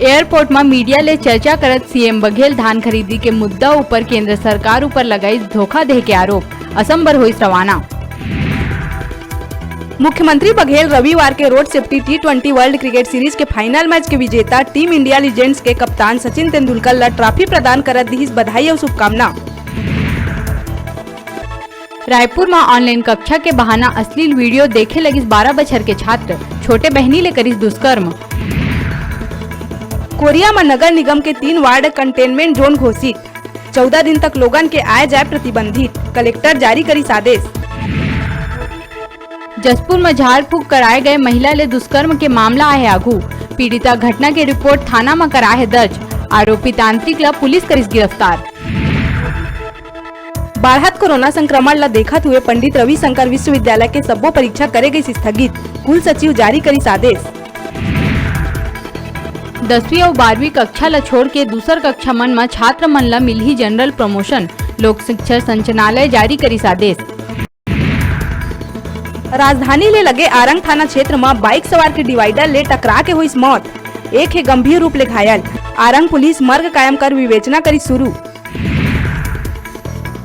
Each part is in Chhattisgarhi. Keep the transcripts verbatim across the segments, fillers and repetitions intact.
एयरपोर्ट म मीडिया ले चर्चा करत सीएम बघेल धान खरीदी के मुद्दा ऊपर केंद्र सरकार ऊपर लगाइस धोखा देहे के आरोप, असम बर होइस रवाना। मुख्यमंत्री बघेल रविवार के road safety T twenty world cricket series के फाइनल मैच के विजेता टीम इंडिया लीजेंड्स के कप्तान सचिन तेंदुलकर ल ट्रॉफी प्रदान करत दिहिस बधाई अउ शुभकामना। रायपुर म ऑनलाइन कक्षा के बहाना अश्लील वीडियो देखे लगिस बारह बछर के छात्र, छोटे बहिनी ले करिस दुष्कर्म। कोरिया म नगर निगम के तीन वार्ड कंटेनमेंट जोन घोषित, चौदह दिन तक लोगन के आय जाय प्रतिबंधित, कलेक्टर जारी करिस आदेश। जशपुर म झाड़ फूक कराए गए महिला ले दुष्कर्म के मामला आहे आघू, पीड़िता घटना के रिपोर्ट थाना म कराए हे दर्ज, आरोपी तांत्रिक ल पुलिस करिस गिरफ्तार। बाढ़त कोरोना संक्रमण ल देखत हुए पंडित रविशंकर विश्वविद्यालय के सब्बो परीक्षा करे गइस स्थगित, कुल सचिव जारी करिस आदेश। दसवीं अउ बारहवीं कक्षा ल छोड़ के दूसर कक्षा मन म छात्र मन ल मिलही जनरल प्रमोशन, लोक शिक्षा संचालनालय जारी करिस आदेश। राजधानी ले लगे आरंग थाना क्षेत्र म बाइक सवार के डिवाइडर ले टकरा के होइस मौत, एक हे गंभीर रूप ले घायल। आरंग पुलिस मर्ग कायम कर विवेचना करिस शुरू।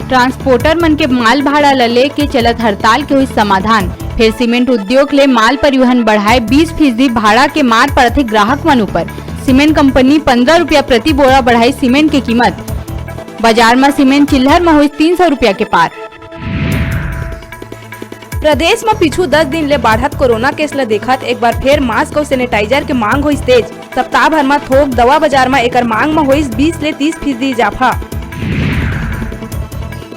ट्रांसपोर्टर मन के माल भाड़ा ल लेके चलत हड़ताल के होइस समाधान, फेर सीमेंट उद्योग ले माल परिवहन बढ़ाए बीस फीसदी भाड़ा के मार पड़थे ग्राहक मन ऊपर। सीमेंट कंपनी पंद्रह रुपया प्रति बोरा बढ़ाई सीमेंट के कीमत। बाजार म सीमेंट चिल्हर म होइस तीन सौ रुपया के पार। प्रदेश म पीछू दस दिन ले बाढ़त कोरोना केस ल देखत एक बार फेर मास्क अउ सैनिटाइजर के मांग होइस तेज। सप्ताह भर म थोक दवा बाजार म एकर मांग म होइस बीस ले तीस फीसदी इजाफा।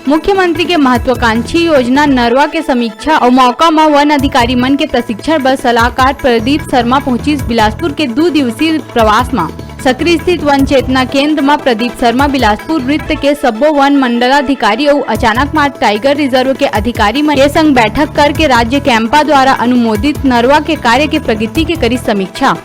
मुख्यमंत्री के महत्वाकांक्षी योजना नरवा के समीक्षा अउ मौका म वन अधिकारी मन के प्रशिक्षण बर सलाहकार प्रदीप शर्मा पहुंचिस बिलासपुर के दू दिवसीय प्रवास म। सकरी स्थित वन चेतना केंद्र म प्रदीप शर्मा बिलासपुर वृत्त के सब्बो वन मंडलाधिकारी अउ अचानकमार टाइगर रिजर्व के अधिकारी मन के संग बैठक करके राज्य कैंपा द्वारा अनुमोदित नरवा के कार्य के प्रगति के करिस समीक्षा।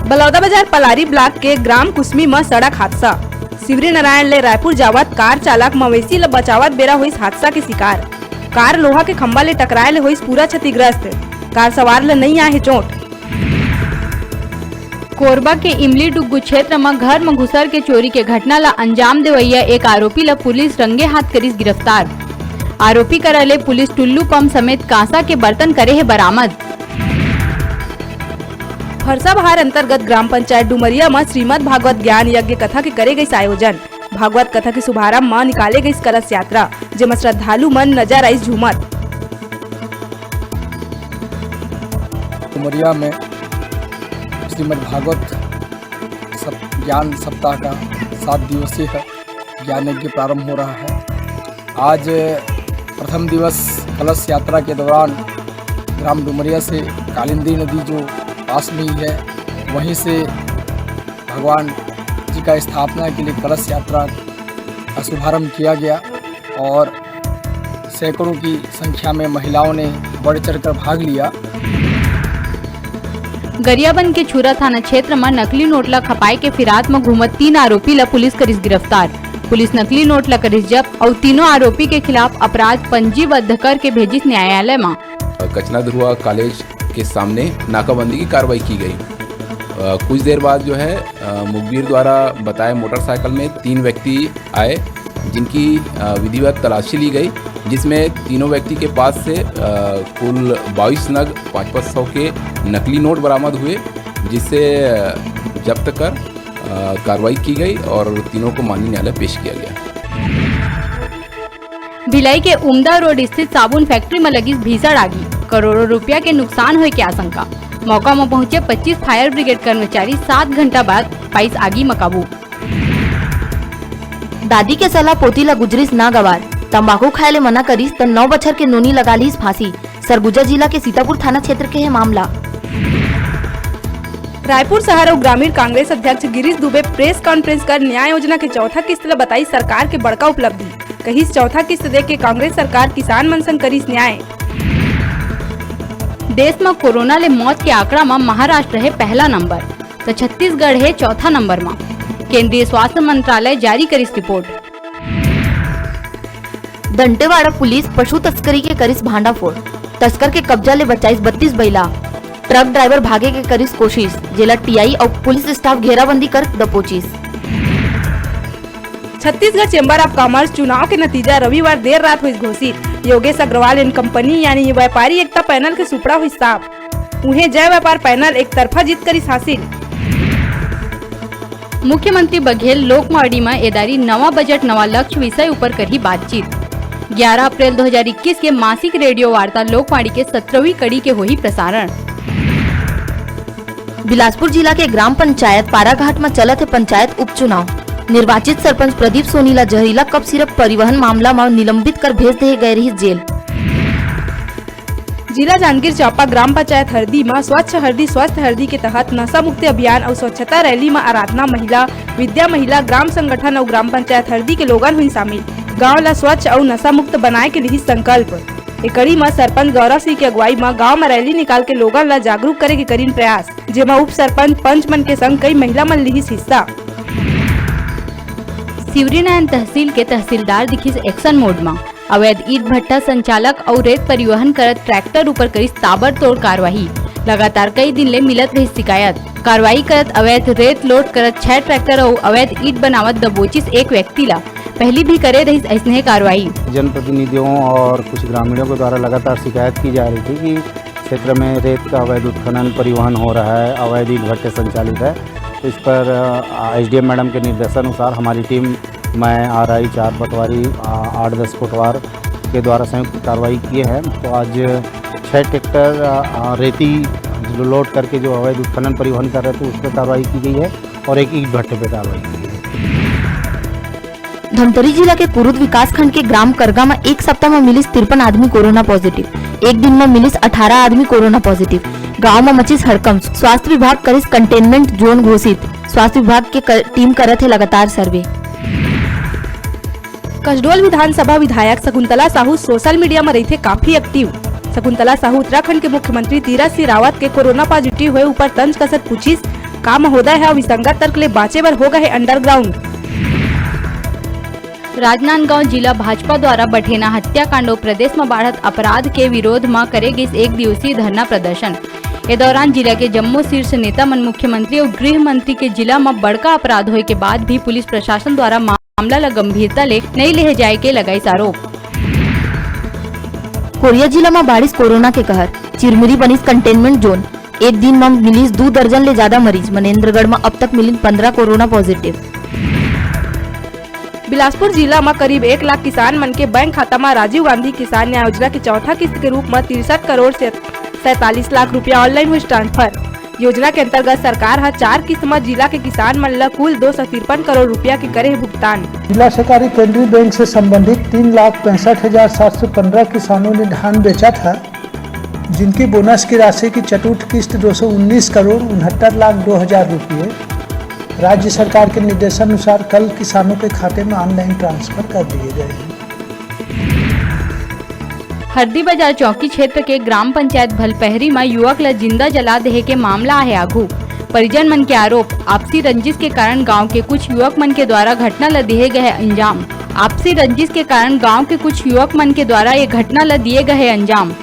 बलौदाबाजार पलारी ब्लॉक के ग्राम कुसमी म सड़क हादसा। शिवरीनारायण ले रायपुर जावत कार चालक मवेशी ल बचावत बेरा होइस हादसा के शिकार। कार लोहा के खंभा ले टकराए ले होइस पूरा क्षतिग्रस्त। कार सवार ल नइ आए हे चोट। कोरबा के इमली डुग्गू क्षेत्र म घर म घुसर के चोरी के घटना ल अंजाम देवइया एक आरोपी ल पुलिस रंगे हाथ करिस गिरफ्तार। आरोपी करा ले पुलिस टुल्लू पंप समेत कांसा के बर्तन करे हे बरामद। फरसाबहार अंतर्गत ग्राम पंचायत डुमरिया म श्रीमद् भागवत ज्ञान यज्ञ कथा के करे गइस आयोजन। भागवत कथा के शुभारंभ म निकाले गइस कलश यात्रा, जेमा श्रद्धालु मन नजर आइस झूमत। डुमरिया में श्रीमद् भागवत सप-, ज्ञान सप्ताह का सात दिवसीय ज्ञान यज्ञ प्रारंभ हो रहा है। आज प्रथम दिवस कलश यात्रा के दौरान ग्राम डुमरिया से कालिंदी नदी जो पास में ही है, वहीं से भगवान जी का स्थापना के लिए कलश यात्रा का शुभारंभ किया गया और सैकड़ों की संख्या में महिलाओं ने बढ़ चढ़कर भाग लिया। गरियाबंद के छुरा थाना क्षेत्र म नकली नोट ल खपाए के फिराक म घूमत तीन आरोपी ल पुलिस करिस गिरफ्तार। पुलिस नकली नोट ल करिस जब्त अउ तीनों आरोपी के खिलाफ अपराध पंजीबद्ध करके भेजिस न्यायालय म। कचना धुआ कॉलेज के सामने नाकाबंदी की कार्रवाई की गई। अ, कुछ देर बाद जो है, अ, मुखबिर द्वारा बताए मोटरसाइकिल में तीन व्यक्ति आए, जिनकी, अ, विधिवत तलाशी ली गई, जिसमें तीनों व्यक्ति के पास से, अ, कुल बाईस नग पाँच पाँच सौ के नकली नोट बरामद हुए, जिसे, अ, जब्त कर, अ, कार्रवाई की गई और तीनों को माननीय न्यायालय पेश किया गया। भिलाई के उमदा रोड स्थित साबुन फैक्ट्री म लगिस भीषण आगी, करोड़ों रुपया के नुकसान होए के आशंका। मौका म पहुंचे पच्चीस फायर ब्रिगेड कर्मचारी सात घंटा बाद पाइस आगी म काबू। दादी के सलाह पोती ला गुजरिस ना गवार, तंबाकू खाए ले मना करिस त नौ बछर के नोनी लगा लिस फांसी। सरगुजा जिला के सीतापुर थाना क्षेत्र के हे मामला। रायपुर शहर अउ ग्रामीण कांग्रेस अध्यक्ष गिरीश दुबे प्रेस कॉन्फ्रेंस कर न्याय योजना के चौथा किस्त ल बताई सरकार के बड़का उपलब्धि। कहिस चौथा किस्त दे के कांग्रेस सरकार किसान मन संग करिस न्याय। देश म कोरोना ले मौत के आंकड़ा म महाराष्ट्र हे पहला नंबर, त छत्तीसगढ़ हे चौथा नंबर म। केंद्रीय स्वास्थ्य मंत्रालय जारी करिस रिपोर्ट। दंतेवाड़ा पुलिस पशु तस्करी के करिस भांडाफोड़, तस्कर के कब्जा ले बचाइस बत्तीस बइला। ट्रक ड्राइवर भागे के करिस कोशिश, जेला टीआई अउ पुलिस स्टाफ घेराबंदी कर दबोचिस। छत्तीसगढ़ चेंबर ऑफ कॉमर्स चुनाव के नतीजा रविवार देर रात होइस घोषित। योगेश अग्रवाल एंड कंपनी यानी व्यापारी एकता पैनल के सुपड़ा होइस साफ। उहें, जय व्यापार पैनल एक तरफा जीत करिस हासिल। मुख्यमंत्री बघेल लोकवाणी म एदारी नवा बजट नवा लक्ष्य विषय ऊपर करही बातचीत। ग्यारह अप्रैल दो हज़ार इक्कीस के मासिक रेडियो वार्ता लोकवाणी के सत्रहवीं कड़ी के होही प्रसारण। बिलासपुर जिला के ग्राम पंचायत पाराघाट म चलत हे पंचायत उपचुनाव। निर्वाचित सरपंच प्रदीप सोनी ला जहरीला कप सिरप परिवहन मामला म निलंबित कर भेज दे गए रहिस जेल। जिला जांजगीर चांपा ग्राम पंचायत हरदी म स्वच्छ हरदी स्वस्थ हरदी के तहत नशा मुक्ति अभियान अउ स्वच्छता रैली म आराधना महिला, विद्या महिला, ग्राम संगठन अउ ग्राम पंचायत हरदी के लोगन हुई शामिल। गांव ला स्वच्छ अउ नशा मुक्त बनाए के लिही संकल्प। ए कड़ी म सरपंच गौरव सिंह के अगुवाई म गांव म रैली निकाल के लोगन ला जागरूक करे के करिन प्रयास, जेमा उप सरपंच, पंच मन के संग कई महिला मन लिहिस हिस्सा। शिवरीनारायण तहसील के तहसीलदार दिखिस एक्शन मोड म। अवैध ईंट भट्ठा संचालक अउ रेत परिवहन करत ट्रैक्टर ऊपर करिस ताबड़तोड़ कार्रवाई। लगातार कई दिन ले मिलत रहिस शिकायत। कार्रवाई करत अवैध रेत लोड करत छह ट्रैक्टर अउ अवैध ईंट बनावत दबोचिस एक व्यक्ति ला। पहली भी करे रहिस अइसने कार्रवाई। जनप्रतिनिधियों और कुछ ग्रामीणों के द्वारा लगातार शिकायत की जा रही थी कि क्षेत्र में रेत का अवैध उत्खनन, परिवहन हो रहा है, अवैध ईंट भट्टे संचालित है। तो इस पर, अ, एसडीएम मैडम के निर्देशानुसार हमारी टीम, मैं आरआई, चार पटवारी, अ, आठ दस कोटवार के द्वारा संयुक्त कार्रवाई किए हैं। तो आज छः ट्रैक्टर, अ, अ, रेती जो लोड करके जो अवैध उत्खनन, परिवहन कर रहे थे, उस पर कार्रवाई की गई है और एक ईंट भट्टे पर कार्रवाई की गई है। धमतरी जिला के कुरुद विकासखंड के ग्राम करगा म एक सप्ताह म मिलिस तिरपन आदमी कोरोना पॉजिटिव। एक दिन म मिलिस अठारह आदमी कोरोना पॉजिटिव। गांव म मचिस हड़कंप। स्वास्थ्य विभाग करिस कंटेनमेंट जोन घोषित। स्वास्थ्य विभाग के कर, टीम करत हे लगातार सर्वे। कसडोल विधानसभा विधायक शकुंतला साहू सोशल मीडिया म रहिथे काफी एक्टिव। शकुंतला साहू उत्तराखंड के मुख्यमंत्री तीरथ सिंह रावत के कोरोना पॉजिटिव होए ऊपर तंज कसत पूछिस, का महोदय ह विसंगत तर्क ले बांचे बर हो गए हे अंडरग्राउंड? राजनांदगांव जिला भाजपा द्वारा बठेना हत्याकांड अउ प्रदेश म बाढ़त अपराध के विरोध म करे गिस एक दिवसीय धरना प्रदर्शन। ए दौरान जिला के जम्मो शीर्ष नेता मन मुख्यमंत्री अउ गृह मंत्री के जिला म बड़का अपराध होए के बाद भी पुलिस प्रशासन द्वारा मामला ल गंभीरता ले नइ लेहे जाए के लगाइस आरोप। कोरिया जिला म बाढ़िस कोरोना के कहर, चिरमिरी बनिस कंटेनमेंट जोन। एक दिन म मिलिस दू दर्जन ले जादा मरीज। मनेंद्रगढ़ म अब तक मिलिन पंद्रह कोरोना पॉजिटिव। बिलासपुर जिला म करीब एक लाख किसान मन के बैंक खाता म राजीव गांधी किसान न्याय योजना के चौथा किस्त के रूप म तिरसठ करोड़ से सैंतालीस लाख रुपया ऑनलाइन हुई ट्रांसफर। योजना के अंतर्गत सरकार ह चार किस्त म जिला के किसान मन ल कुल दो सौ तिरपन करोड़ रुपया के करे हे भुगतान। जिला सहकारी केंद्रीय बैंक से संबंधित तीन लाख पैंसठ हजार सात सौ पंद्रह किसानों ने धान बेचा था, जिनकी बोनस की राशि की चतुर्थ किस्त दो सौ उन्नीस करोड़ उनहत्तर लाख दो हजार रुपये राज्य सरकार के निर्देशानुसार कल किसानों के खाते में ऑनलाइन ट्रांसफर कर दिए गए हैं। हरदी बाजार चौकी क्षेत्र के ग्राम पंचायत भलपहरी म युवक ल जिंदा जला देहे के मामला आहे आघू। परिजन मन के आरोप, आपसी रंजिश के कारण गांव के कुछ युवक मन के द्वारा घटना ल दिहे गए अंजाम। आपसी रंजिश के कारण गांव के कुछ युवक मन के द्वारा ये घटना ल दिए गए अंजाम।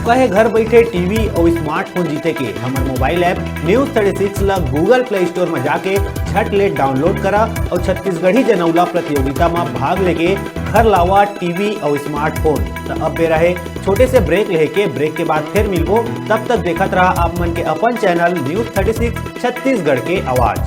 कहे घर बैठे टीवी और स्मार्टफोन जीते के हमर mobile app news thirty six ला Google Play Store में जाके झट ले डाउनलोड करा और छत्तीसगढ़ी जनौला प्रतियोगिता में भाग लेके घर लावा टीवी और स्मार्टफोन। त अब बेरा है छोटे से ब्रेक लेके, ब्रेक के बाद फिर मिलबो। तब तक देखत रहा आप मन के अपन channel news thirty six Chhattisgarh के आवाज़।